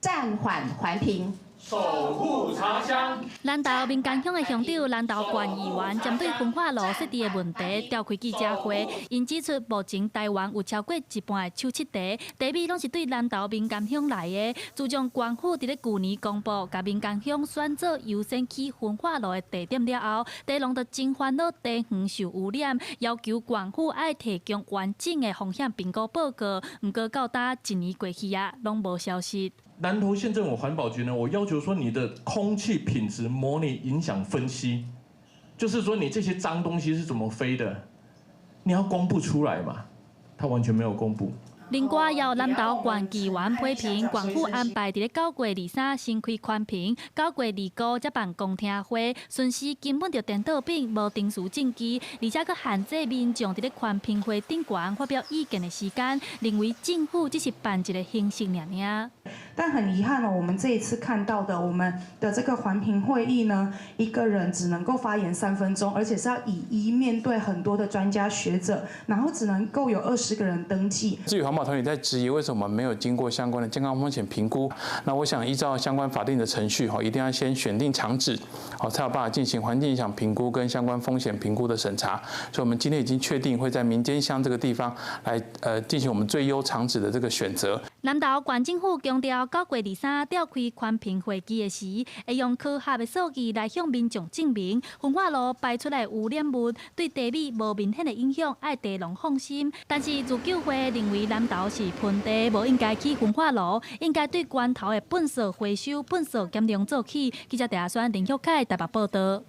暫緩環評。守護茶鄉。南投民間鄉的鄉長南投縣議員針對焚化爐設置的問題召開記者會，𪜶指出目前台灣有超過一半的手揤茶，茶米攏是對南投民間鄉來的。自從縣府佇咧舊年公布，共民間鄉選做優先起焚化爐的地點了後，茶農就真煩惱茶園受污染，要求縣府愛提供完整的風險評估報告。毋過到今一年過去啊，攏無消息。南投縣政府環保局呢，我要求說你的空氣品質模擬影響分析，就是說你這些髒東西是怎麼飛的，你要公布出來嘛，他完全沒有公布。另外，有南投縣議員批評縣府安排佇咧9月23先開環評，9月25才辦公聽會，順序根本就顛倒反，無程序證據，而且閣限制民眾佇咧環評會頂懸發表意見的時間，認為政府只是辦一個形式爾爾。但很遺憾哦，我們這一次看到的我們的這個環評會議呢，一個人只能夠發言3分鐘，而且是要以一面對很多的專家學者，然後只能夠有20個人登記。至於環保團體在質疑為什麼沒有經過相關的健康風險評估，那我想依照相關法定的程序，一定要先選定場址，好才有辦法進行環境影響評估跟相關風險評估的審查。所以，我們今天已經確定會在民間鄉這個地方來，進行我們最優場址的這個選擇。南投縣政府強調，9月23召開環評會議的時，會用科學的數據來向民眾證明，焚化爐排出來污染物對茶米無明顯的影響，愛茶農放心。但是自救會認為南投是盆地，無應該起焚化爐，應該對源頭的糞埽回收、糞埽減量做起。記者鄭阿選、林玉凱台北報導。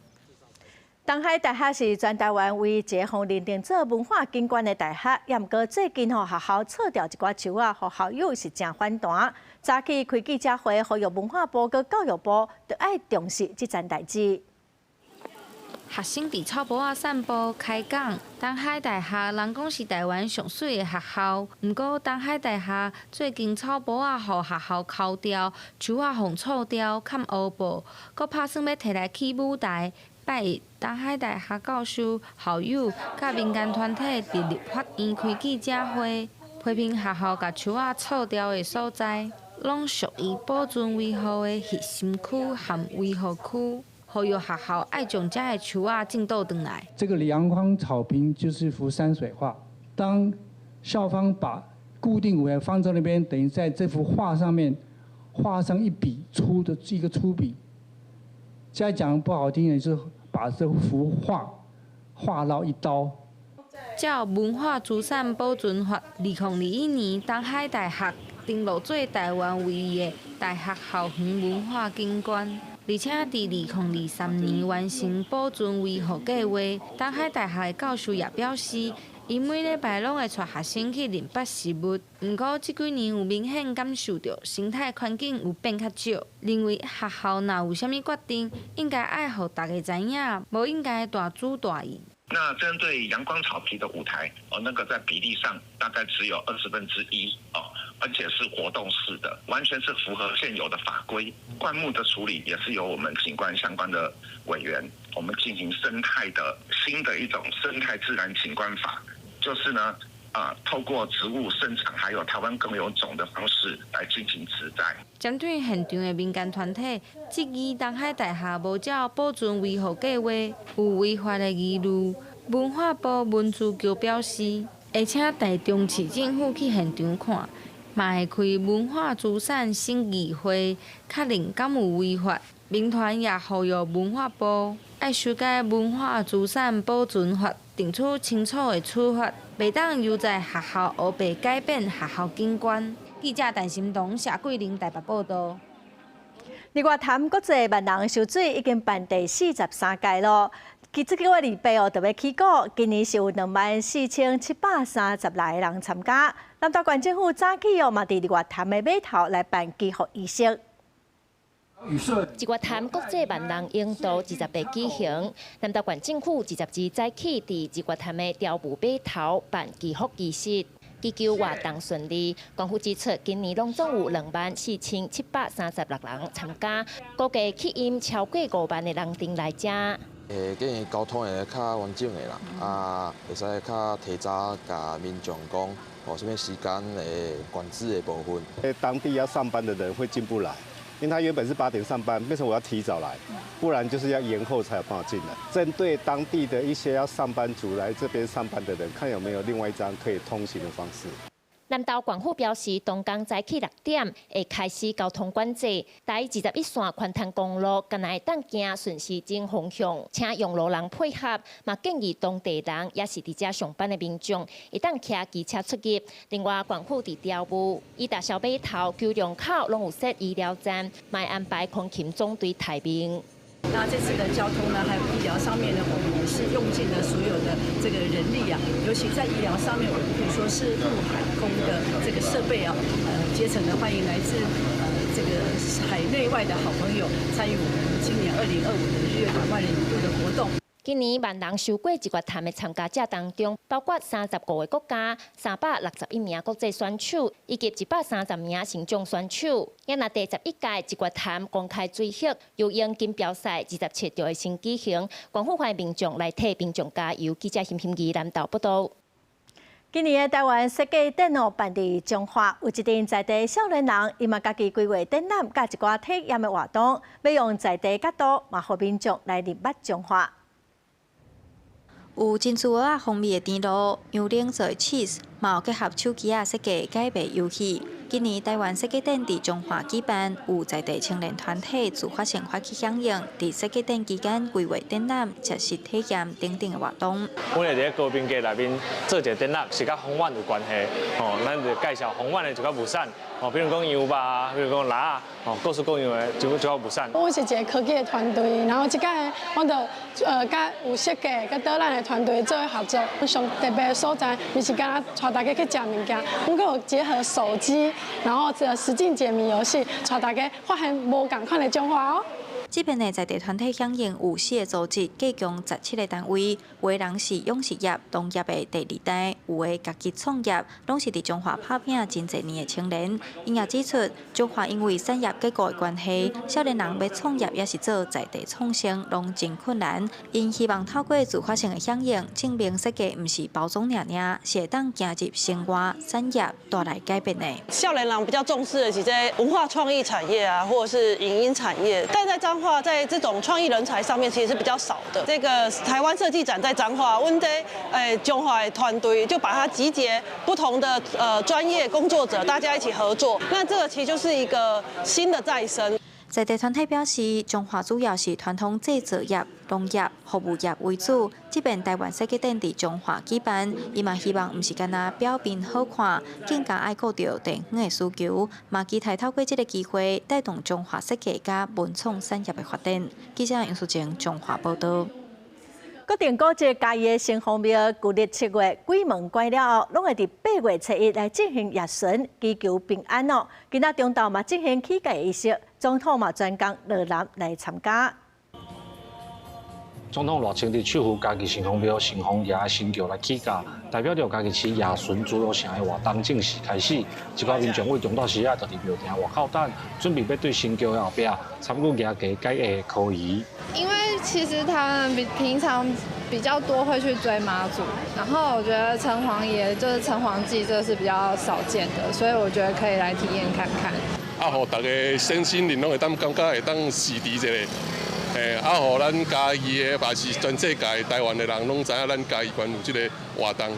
東海大學是全台灣唯一一个予認定做文化景觀的大學，也毋過最近吼學校銼掉一寡樹仔，予校友是誠反彈。早起開記者會，呼籲文化部佮教育部著愛重視這層代誌。學生佇草埔仔散步開講，東海大學人講是台灣上媠的學校，毋過東海大學最近草埔仔予學校摳掉，樹仔予銼掉，崁烏布，閣拍算欲提來起舞台。拜一，東海大學教授、校友佮民間團體佇立法院開記者會，批評學校共樹仔銼掉的所在，攏屬於保存維護的核心區和維護區。呼籲學校愛將遮的樹仔種倒轉來。這個陽光草坪就是一幅山水畫。當校方把固定舞台放在那邊，等於在這幅畫上面畫上一筆粗的一個粗筆。再講不好聽點，就是把這幅畫畫到一刀。照文化資產保存法，2021年東海大學登錄做台灣唯一的大學校園文化景觀，而且佇2023年完成保存維護計劃。東海大學的教授也表示，𪜶每禮拜攏會帶學生去認捌植物，毋過這幾年有明顯感受著生態環境有變較少，認為學校若有啥物決定，應該愛予大家知影，無應該大主大意。那針對陽光草皮的舞台，哦，那個在比例上大概只有1/20哦，而且是活動式的，完全是符合現有的法規。灌木的處理也是由我們景觀相關的委員，我們進行生態的新的一種生態自然景觀法，就是呢，啊，透過植物生長，還有台灣共有種的方式來進行植栽。針對現場的民間團體質疑東海大學無照保存維護計劃有違法的疑慮，文化部文資局表示，會請台中市政府去現場看，嘛會開文化資產審議會，確認敢有違法。民團也呼籲文化部愛修改文化資產保存法，定出清楚的處罰，袂當由在學校烏白改變學校景觀。記者陳心彤、謝桂玲台北報道。日月潭國際萬人游水已經辦第43屆咯。其這幾個禮拜哦，就欲起鼓，今年是有24,736個人參加。南投縣政府早起哦，嘛佇日月潭的碼頭來辦祈福儀式。日月潭國際萬人泳渡20八舉行，南投縣政府22早起佇日月潭的朝霧碼頭辦祈福儀式，祈求活動順利。縣府指出，今年攏總有24,736人參加，估計吸引超過5萬的人陣來遮。會建議交通會較完整的啦，啊，會使較提早共民眾講，哦，啥物時間的管制的部分。當地要上班的人會進不來。因為他原本是8點上班，變成我要提早來，不然就是要延後才有辦法進來。針對當地的一些要上班族來這邊上班的人，看有沒有另外一張可以通行的方式。南投縣府表示，當工早起6點會開始交通管制，台21線寬潭公路敢若會當行順時針方向，請用路人配合，嘛建議當地人抑是佇遮上班的民眾，會當騎機車出入。另外，縣府佇朝霧、伊達小碼頭、九龍口攏有設醫療站，嘛會安排空勤總隊待命。那這次的交通呢，還有醫療上面呢，我們也是用盡了所有的這個人力啊，尤其在醫療上面，我們可以說是陸海空的這個設備啊，竭誠的歡迎來自這個海內外的好朋友參與我們今年2025的日月潭萬人泳渡的活動。今年萬人游過日月潭的參加者當中，包括35個國家、361名國際選手，以及130名身障選手。也若第11屆日月潭公開水域游泳錦標賽27就會先舉行，縣府歡迎民眾來替民眾加油。記者邢欣怡南投報道。今年的台灣設計展哦辦佇彰化，有一陣在地少年人，伊嘛家己規劃展覽，佮一寡體驗的活動，欲用在地角度，嘛予民眾來認捌彰化。有珍珠蚵仔風味的甜露、牛奶做的 cheese，嘛有結合手機仔設計改賣遊戲。今年台灣設計展佇彰化舉辦，有在地青年團體自發性發起響應，佇設計展期間規劃展覽、實習體驗等等的活動。阮會佇咧高屏街內面做一個展覽，是佮豐原有關係，吼，咱就介紹豐原的一寡物產，吼，比如講羊肉，比如講蜊仔，吼，各式各樣的一寡物產。阮是一個科技的團隊，然後這屆阮就佮有設計、佮導覽的團隊做合作。上特別的所在，毋是干焦帶大家去食物件，阮閣有結合手機，然後這實境解謎遊戲，帶大家發現無仝款的彰化哦。這邊的在地團體響應有四個組織，計共17個單位。有的人是養殖業、農業的第二代，有的家己創業，攏是佇彰化拍拚真濟年的青年。𪜶也指出，彰化因為產業結構的關係，少年人欲創業抑是做在地創生，攏真困難。𪜶希望透過自發性的響應，證明設計毋是包裝爾爾，是會當行入生活產業帶來改變的。少年人比較重視的是這文化創意產業啊，或者是影音產業，但在彰化。化在這種創意人才上面其實是比較少的。這個台灣設計展在彰化，阮這彰化的團隊就把它集結不同的專業工作者，大家一起合作。那這個其實就是一個新的再生。在地團體表示，彰化主要是傳統製造業、農業、服務業為主。這遍台灣設計展佇彰化舉辦，伊嘛希望毋是干焦表面好看，更加愛顧著地方的需求，嘛期待透過這个機會，帶動彰化設計佮文創產業的發展。記者楊淑靜彰化報道。國定古蹟嘉義的城隍廟，舊曆7月鬼門關了後，攏會佇8月初1來進行夜巡，祈求平安哦。今仔中晝嘛進行起駕儀式，總統嘛專工落南來參加。總統賴清德手扶嘉義城隍廟城隍爺的神轎來起駕，代表著嘉義市夜巡諸羅城的活動正式開始。一寡民眾對中晝時仔就佇廟埕外口等，準備欲對神轎的後壁參與蜈跣解厄科儀。因為其實他們比平常比較多會去追媽祖，然後我覺得城隍爺就是城隍祭，這是比較少見的，所以我覺得可以來體驗看看。啊，予大家身心靈攏會當感覺會當洗滌一下。嘿，啊，予咱嘉義的，也是全世界台灣的人，攏知影咱嘉義縣有這个活動。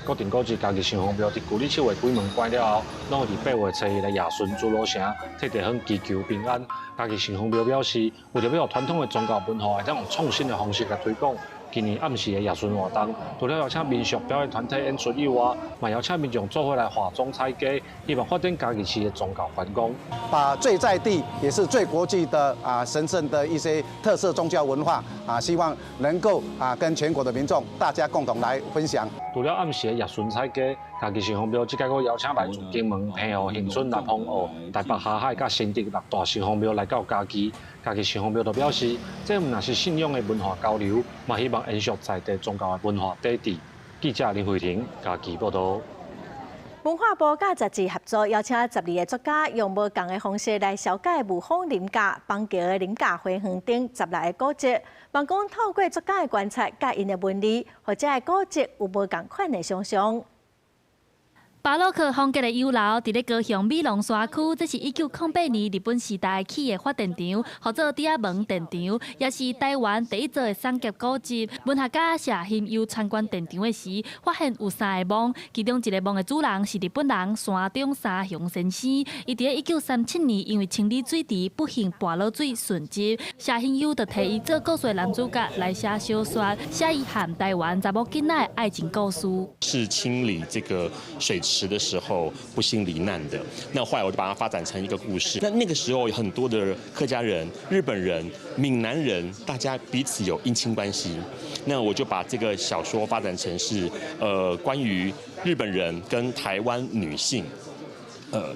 國定古蹟嘉義城隍廟佇舊曆7月鬼門關了後，攏會佇8月初1來夜巡諸羅城，替地方祈求平安。嘉義城隍廟表示，為著欲予傳統的宗教文化會當用創新的方式來推廣，今年暗時的夜巡活動，除了邀請民俗表演團體演出以外，嘛邀請民眾做伙來化妝踩街，希望發展嘉義市的宗教觀光。把最在地也是最國際的神聖的一些特色宗教文化啊，希望能夠跟全國的民眾大家共同來分享。除了暗時的夜巡踩街，嘉義城隍廟這屆閣邀請來自金門、澎湖、恆春、南風澳、台北霞海佮新竹六大城隍廟來到嘉義。嘉義城隍廟就表示，這毋但是信仰的文化交流，嘛希望延續在地宗教的文化底蘊。記者林慧婷嘉義報道。文化部佮雜誌合作，邀請12个作家用無仝的方式來紹介霧峰林家、板橋的林家花園等16个古蹟。望講透過作家的觀察佮𪜶的文字，予這个古蹟有無仝款的想像。巴洛克風格的洋樓，佇咧高雄美濃山區，這是1908年日本時代起的發電廠，號做豬仔門電廠，也是台灣第一座的產業古蹟。文學家謝欣佑參觀電廠的時，發現有三个墓，其中一个墓的主人是日本人山中三雄先生。伊佇咧1937年因為清理水池不幸跋落水殉職。謝欣佑就提伊做故事的男主角來寫小說，寫伊和台灣查某囡仔的愛情故事。是清理這個水池的時候不幸罹難的，那後來我就把它發展成一個故事。那那個時候有很多的客家人、日本人、閩南人，大家彼此有姻親關係。那我就把這個小說發展成是，關於日本人跟台灣女性，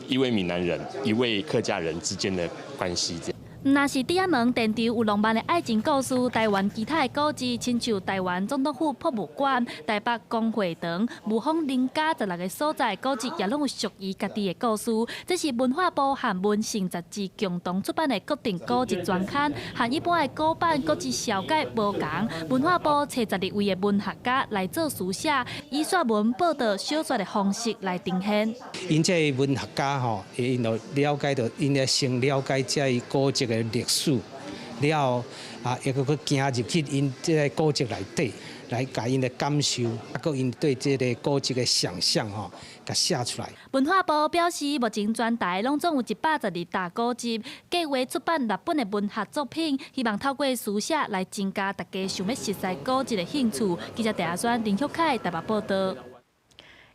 一位閩南人、一位客家人之間的關係。這樣。毋但是豬仔門電廠有浪漫的愛情故事，台灣其他的古蹟，親像台灣總統府博物館、台北公會堂、霧峰林家16个所在古蹟，也攏有屬於家己的故事。這是文化部和文盛雜誌共同出版的國定古蹟專刊，和一般的古版古蹟紹介無仝。文化部揣12位的文學家來做書寫，以煞文報道小說的方式來呈現。𪜶這个文學家吼，𪜶就了解著，𪜶會先了解這个古蹟的歷史了後，啊，抑閣去行入去𪜶這个古蹟內底，來共𪜶的感受，啊，閣𪜶對這个古蹟的想象吼，共寫出來。文化部表示，目前全台攏總有112沓古蹟，計劃出版六本的文學作品，希望透過書寫來增加大家想欲熟似古蹟的興趣。記者鄭阿宣、林旭凱台北報道。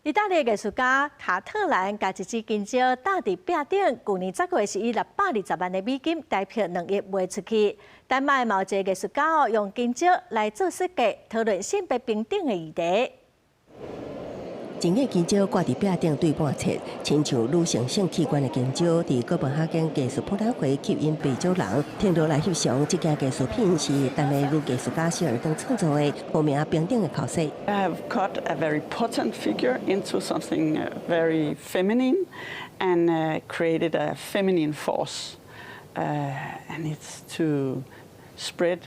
意大利藝術家卡特蘭共一支金蕉搭佇壁頂，舊年10月是以620萬的美金台幣2億賣出去。丹麥嘛有一个藝術家哦，用金蕉來做設計，討論性別平等的議題。整个金蕉掛佇壁頂對半切，親像女性性器官的金蕉，佇哥本哈根藝術博覽會吸引袂少人停落來翕相。這件藝術品是丹麥女藝術家希爾頓創造的，號名平等的口舌。 I have cut a very potent figure into something very feminine and created a feminine force. And it's to spread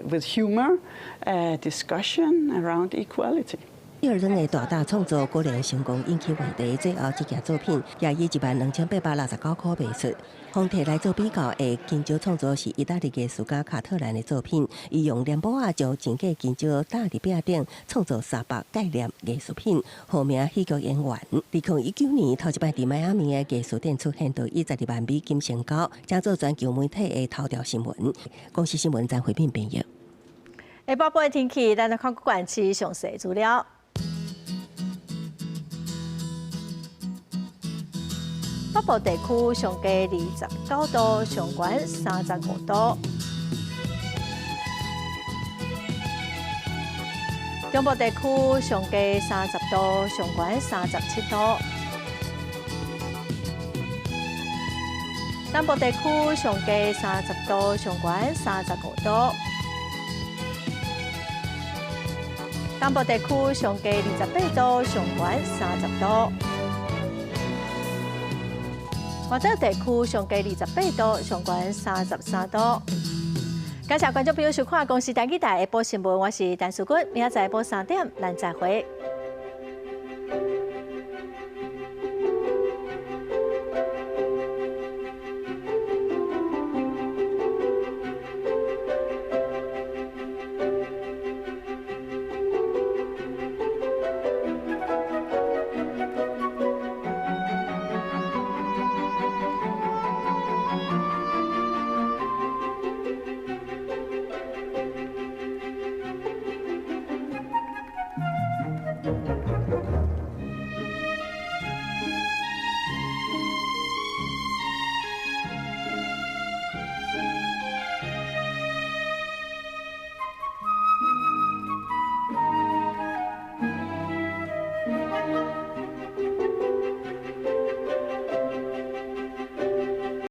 with humor a discussion around equality. 第二人的大膽創作果然成功引起話題，最後這件作品也以12,869箍賣出。予提來做比較的金石創作是意大利藝術家卡特蘭的作品，伊用黏箔仔將真假金石搭佇壁頂，創作300概念藝術品，號名戲劇演員。2019年頭一擺佇邁阿密的藝術展出現，就以12萬美金成交，成做全球媒體的頭條新聞。公視新聞張慧敏編譯。下晡晡的天氣，咱來看各縣市詳細資料。北部地區上低29度，上懸35度。中部地區上低30度，上懸37度。南部地區上低30度，上懸35度。東部地區上低28度，上懸30度。外島地區上低28度，上懸33度。感謝觀眾朋友收看《公視台語台》下晡新聞，我是陳淑君，明仔載下晡3點，咱再會。